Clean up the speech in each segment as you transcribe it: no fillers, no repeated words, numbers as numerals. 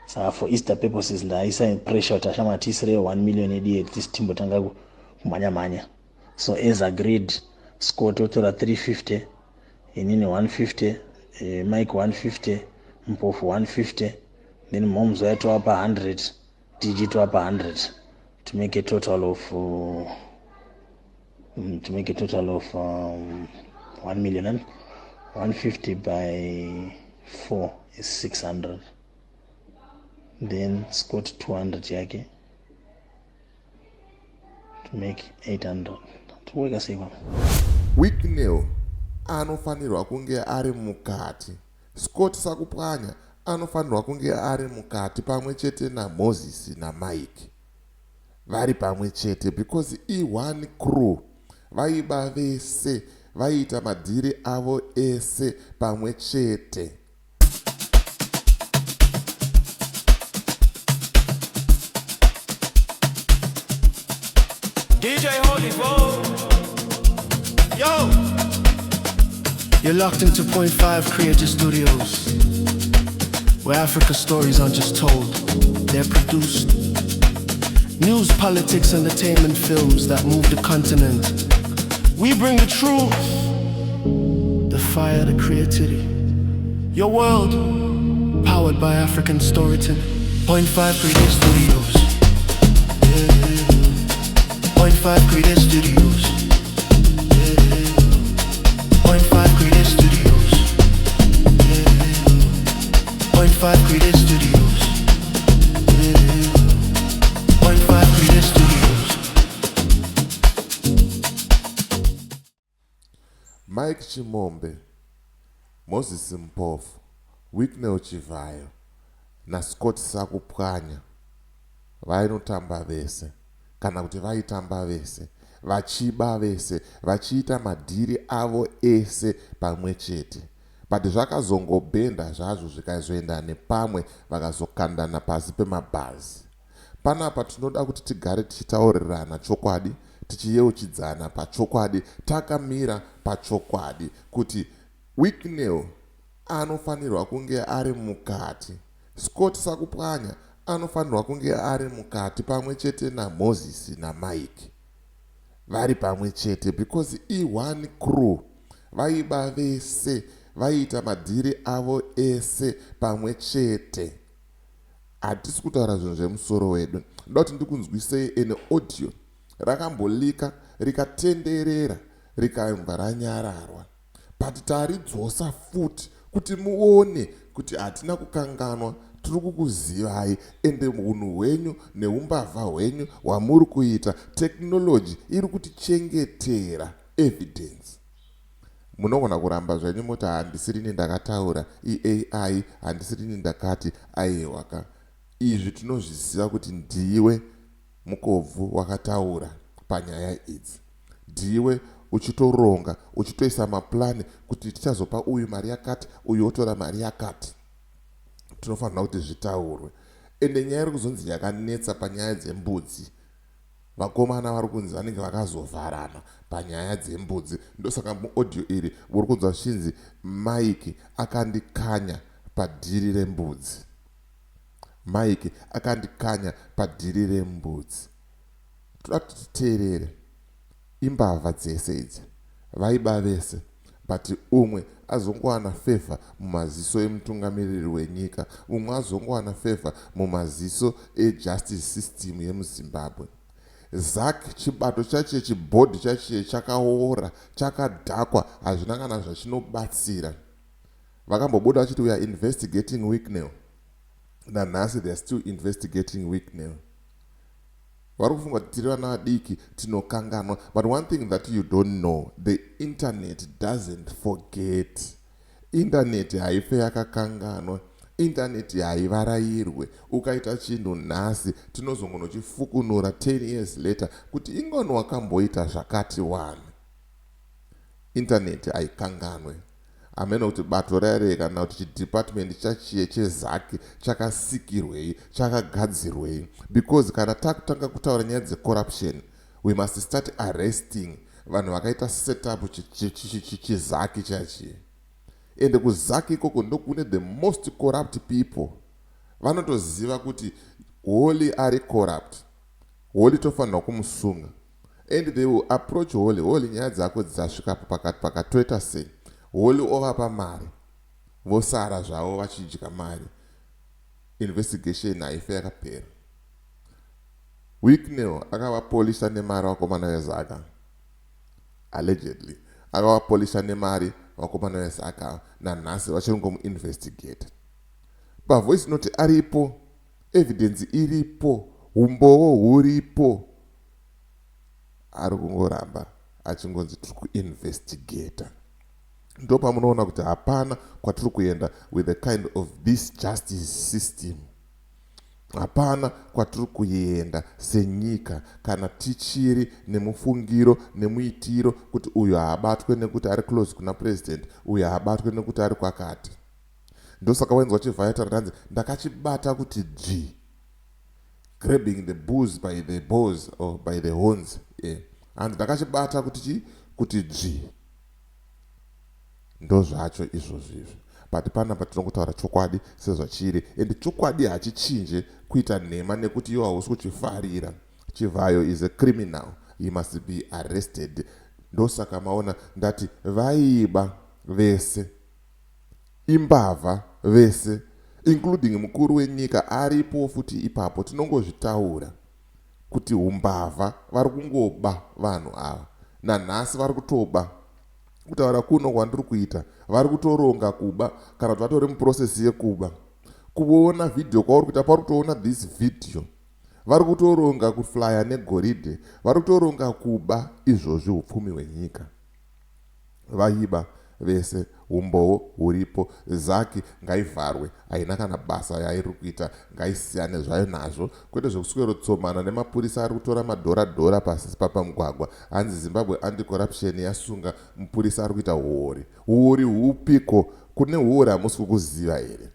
Saka for Easter purposes ndaisa pressure kuti ashama tiisire 1 million yedu at least timbotanga kumhanya mhanya. So as agreed, Scott otora 350, inini 150, Mike 150, Mpofu 150, then Moms waitoapa 100, DG toapa 100 to make a total of 1 million and 150 by 4 is 600. Then Scott 200 yake to make 800. Tikuweka sei kwapa? Wicknell anofanirwa kunge ari mukati. Scott Sakupwanya anofanirwa kunge ari mukati pamwe chete naMoses naMike. Vari pamwe chete because i-one crew. Vaiba vese, vaiita madhiri avo ese pamwe chete. DJ Holy Bo. Yo! You're locked into Point 5 Creative Studios, where Africa stories aren't just told, they're produced. News, politics, entertainment, films that move the continent. We bring the truth, the fire, the creativity. Your world, powered by African storytelling. Point 5 Creative Studios. Yeah. Point 5 Creative Studios. Yeah. Point 5 Creative Studios. Yeah. Point 5 Creative Studios. Yeah. Point 5 Creative Studios. Mike Chimombe, Moses Mpofu, Wicknell Chivayo naScott Sakupwanya vainotamba vese kana kuti vaitamba vese, vachiba vese, vachiita madhiri avo ese pamwe chete. But zvakazongobhenda zvazvo zvikazoenda nepamwe, vakazokandana pasi pemabhazi. Panapa tinoda kuti tigare tichitaurirana chokwadi, tichiyeuchidzana pachokwadi, takamira pachokwadi kuti Wicknell anofanirwa kunge ari mukati. Scott Sakupwanya anofanirwa kunge ari mukati pamwe chete naMoses naMike. Vari pamwe chete because i-one crew. Vaiba vese, vaiita madhiri avo ese pamwe chete. Hatisi kutaura zvinhu zvemusoro wedu. Ndoda kuti ndikunzwisei an audio rakambolika rikatenderera rikabva ranyararwa, but taridzosa futi kuti muone kuti hatina kukanganwa, tiri kukuzivai ende unhu hwenyu neumbavha hwenyu hwamuri kuita, technology iri kutichengetera evidence. Munogona kuramba zvenyu moti handisirini ndakataura, iAI, handisirini ndakati. Aiwa ka, izvi tinozviziva kuti ndiwe mukobvu wakataura panyaya idzi, ndiwe uchitoronga, uchitoisa maplani kuti tichazopa uyu mari yakati, uyu otora mari yakati. Tinofanira kuti zvitaurwe. Ende nyaya iri kuzonzi yakanetsa panyaya dzembudzi, vakomana vari kunzi vanenge vakazovharana panyaya dzembudzi. Ndosaka muaudio iri uri kunzwa zvichinzi Mike akandikanya padhiri rembudzi, Mike akandikanya padhiri rembudzi. Toda kuti titeerere. Imbavha dzese idzi, vaiba vese, but umwe azongowana favor mumaziso emutungamiriri wenyika, umwe azongowana favor mumaziso ejustice system yemuZimbabwe. ZACC chibato chacho, chibhodhi chacho chakaora, chakadhakwa, hazvina kana zvachinobatsira. Vakambobuda vachiti we are investigating Wicknell. Nanhasi they are still investigating Wicknell. Vari kufunga kuti tiri vana vadiki tinokanganwa, but one thing that you don't know, the internet doesn't forget. Internet haife yakakanganwa, internet haivarayirwe. Ukaita chinhu nhasi, tinozongonochifukunura 10 years later kuti ingoni wakamboita zvakati wani. Internet haikanganwe. Hamene kuti bato rare kana kuti chidepartment chachiye cheZACC chakasikirwei, chakagadzirwei, because kana takutanga kutaura nyaya dzecorruption, we must start arresting vanhu vakaita setup chiZACC chachiye. Ende kuZACC ikoko ndokune the most corrupt people. Vanotoziva kuti Holy ari corrupt, Holy tofanirwa kumusunga, and they will approach Holy. Holy, nyaya dzako dzasvikapo pakati pakati, toita sei? Holy ovapa mari, vosara zvavo vachidya mari. Investigation haife yakapera. Wicknell akavapolisha nemari vakomana veZaka, allegedly akavapolisha nemari vakomana veZaka. Nanhasi vachiri ngomuinvestigate. Pavoice note aripo, evidence iripo, umbowo huripo, ari kungoramba achingonzi tiri kuinvestigata. Ndo pamunoona kuti hapana kwatiri kuenda with the kind of this justice system. Hapana kwatiri kuenda senyika kana tichiri nemufungiro nemuitiro kuti uyu haabatwe nekuti ari close kuna president, uyu haabatwe nekuti ari kwakati. Ndosaka wainzwa Chivhayo taranzi ndakachibata kuti dzvi, grabbing the bulls by the balls or by the horns, yeah. Hanzi ndakachibata kuti chi kuti dzvi. Ndo zvacho izvozvo izvi, but panapa tinongotaura chokwadi sezvachiri, and chokwadi hachichinje kuita nhema nekuti iwo hausi kuchifarira. Chivhayo is a criminal, he must be arrested. Ndosaka maona ndati vaiba vese imbavha vese, including mukuru wenyika aripo futi ipapo. Tinongozvitaura kuti umbavha, vari kungoba vanhu ava. Nanhasi vari kutoba. Kutaura kuno kwandiri kuita, vari kutoronga kuba kana kuti vatori muprocess yekuba. Kuona vhidhiyo kwauri kuita, pauri kutoona this video, vari kutoronga kuflya negoridhe, vari kutoronga kuba izvozvi upfumi hwenyika. Vaiba vese, umbowo huripo. ZACC ngaivharwe, haina kana basa yairi kuita, ngaisiyane zvayo nazvo, kwete zvekuswerotsomana nemapurisa ari kutora madhora dhora pasi pamugwagwa. Hanzi Zimbabwe Anti-Corruption yasunga mupurisa ari kuita huori. Huori hupiko? Kune huori hamusi kukuziva here?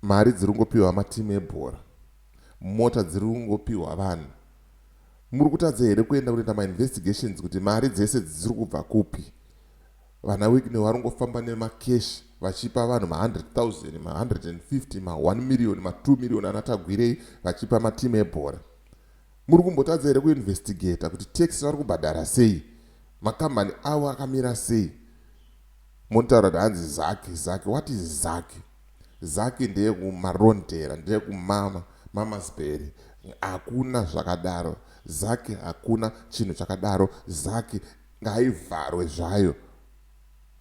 Mari dziri kungopiwa matimu ebhora, mota dziri kungopiwa vanhu. Muri kutadza here kuenda kunoita mainvestigations kuti mari dzese dziri kubva kupi? Vana Wicknell vari kungofamba nemakeshi vachipa vanhu ma100 000, ma150, ma1 million, ma2 million, ana Tagwirei vachipa matimu ebhora. Muri kumbotadza here kuinvestigata kuti tax vari kubhadhara sei, makambani avo akamira sei? Monotaura kuti hanzi ZACC, ZACC. What is ZACC? ZACC ndeyekumarondera, ndeyekumama mamasbury. Hakuna zvakadaro. ZACC, hakuna chinhu chakadaro. ZACC ngaivharwe zvayo,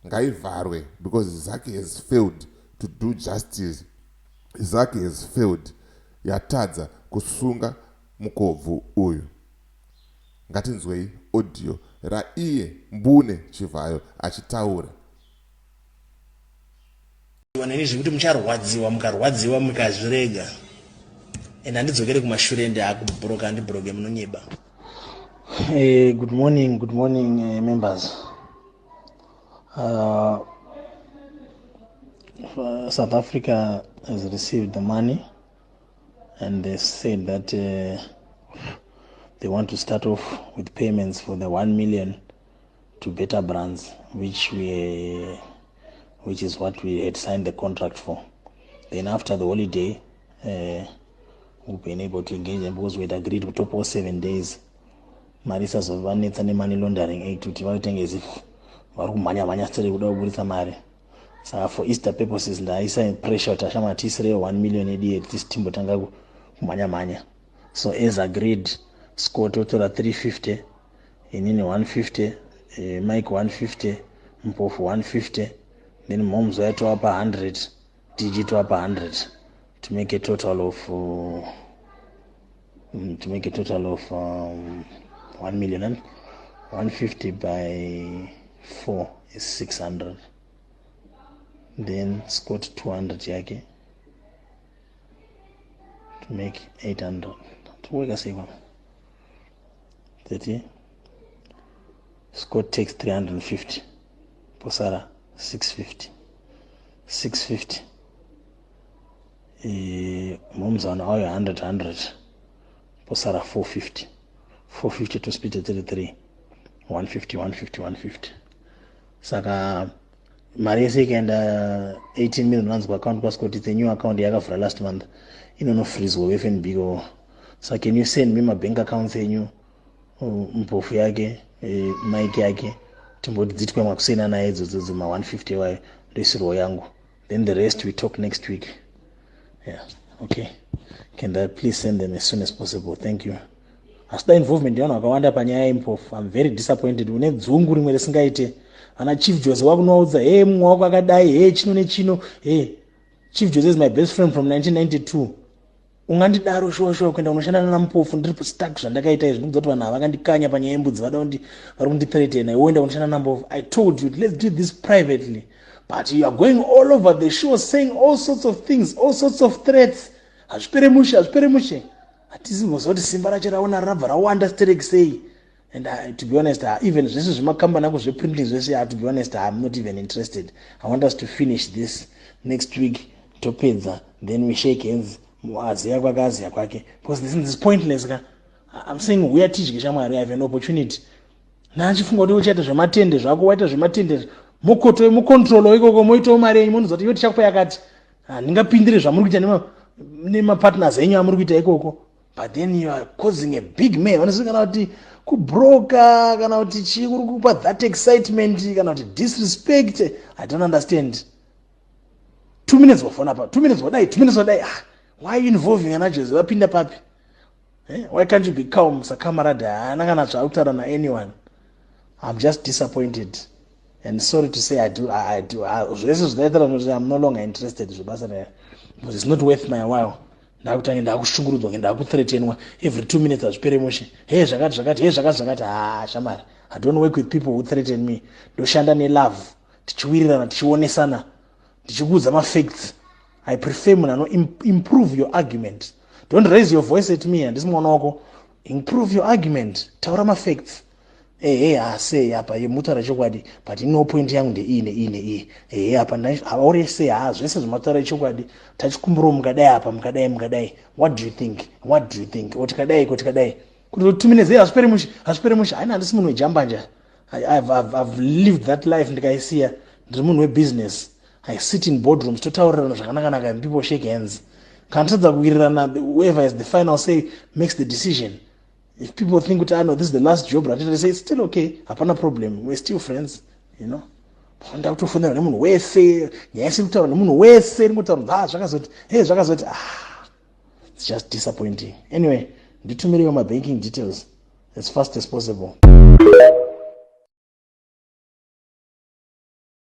ngaivharwe, because ZACC has failed to do justice. ZACC has failed, yatadza kusunga mukobvu uyu. Ngatinzwei audio raiye mbune Chivhayo achitaura. Neni zvekuti mucharwadziwa, mukarwadziwa mukazvirega, and handidzokere kumashure. Ndakubhuroka, handibhuroke, munonyeba. Hey, good morning, good morning, members. South Africa has received the money and they said that they want to start off with payments for the 1 million to Better Brands, which is what we had signed the contract for. Then after the holiday, we've been able to engage them because we had agreed to top all 7 days. Mari isazovanetsa neMoney Laundering Act kuti vaitenge as if vari kumhanya mhanya stere kuda kuburitsa mari. Saka for Easter purposes ndaisa pressure kuti ashama tiisirewo 1 million yedu, at least timbotanga kumhanya mhanya. So as agreed, Scott otora 350, inini 150, Mike 150, Mpofu 150, then Moms waitowapa 100, DG towapa 100, to make a total of 1 million. And 150 by 4 is 600. Then Scott 200 yake to make 800. Tikuweka sei kwama 30? Scott takes 350, posara 650. 650, momzana auyo 100 100, posara 450. 450 to split 33, 150, 150, 150. Saka Mari yese ikaenda, 18 million rands, kuaccount kwaScott. It's a new account yakavhura last month, inonofreezwa kuFNB ko. So can you send me mabank accounts enyu, Mpofu yake, Mike yake, timboti dzitwe makusena naye idzodzo ma150 wayo, ndoisirwo yangu. Then the rest we talk next week. Yeah, okay. Can that please send them as soon as possible? Thank you. Hasida involvement yevanhu vakawanda panyaya yeMpofu. I'm very disappointed. Une dzungu rimwe risingaite. Ana Chief Jose wakunoudza, "He, mumwe wako akadai, he, chino nechino." He, Chief Jose is my best friend from 1992. Ungandidaro shuwa shuwa kuenda unoshanda nanaMpofu? Ndiri stuck zvandakaita izvi. Ndikudza kuti vanhu ava vakandikanya panyaya yembudzi, vada kuti vari kundithreatena. Iwoenda unoshanda naMpofu. I told you, let's do this privately, but you are going all over the show saying all sorts of things, all sorts of threats. Hazvipere mushe, hazvipere mushe. Hatisi moziva kuti simba racho raona rabva rawanda sterek sei. And to be honest, even zvese zvemakambani ako zveprinting zvese, to be honest, I'm not even interested. I want us to finish this next week. Topedza, then we shake hands, aziya kwake, aziya kwake, because this is pointless ka. I'm saying uya tidye, shamwari. I have an opportunity. Naachifunga kuti uchaita zvematende zvako, waita zvematende, mukoto mucontrolo ikoko, moitawo mari yenyu, munoziva kuti iyo tichakupa yakati. Handingapindire zvamuri kuita nemapartners enyu amuri kuita ikoko. But then you are causing a big man. Vanoziva kana kuti kubroka, kana kuti chii kuri kupa that excitement, kana kuti disrespect. I don't understand. 2 minutes wafona pa, 2 minutes wadai, 2 minutes wadai. Ah, why you involving ana Jose? Vapinda papi? Eh? Why can't you be calm sakamarad? Haana kana zvaakutaura naanyone. I'm just disappointed and sorry to say, I do zvese zvinoitira kuti I'm no longer interested zvebasa raya, because it's not worth my while. Ndakutange ndakushungurudzwa, ndakuthreatenwa every 2 minutes, "Hazvipere mushe, he, zvakati zvakati, he, zvakati zvakati." Ha, shamari, I don't work with people who threaten me. Ndoshanda nelove, tichiwirirana, tichionesana, ndichikuudza mafacts. I prefer munhu ano improve your argument. Don't raise your voice at me, handisi mwana wako. Improve your argument, taura mafacts. Ehe, hasei apa yemutaura chokwadi, but ino point yangu ndeiyi, neiyi, neiyi. Ehe, apa aurese. Ha, zvese zvemataura chokwadi, tachikumburawo mukadai apa, mukadai, mukadai. What do you think? What do you think? O, tikadai ko, tikadai kuti 2 minutes, hazvipere mushe, hazvipere mushe. Haina, handisi munhu wejambanja. I've lived that life, ndikaisiya. Ndiri munhu webusiness. I sit in boardrooms, totaurirana zvakanaka, and people shake hands. Kana tadza kuwirirana, whoever is the final say makes the decision. If people think kuti, "Ah, no, this is the last job ratita," say it's still okay, hapana problem, we're still friends. Ndakutofonera nemunhu wese, nyaya isiri kutaura nemunhu wese, ringotaura, "Ah, zvakazoti, he, zvakazoti." Ah, it's just disappointing. Anyway, nditumirewo mabanking details as fast as possible.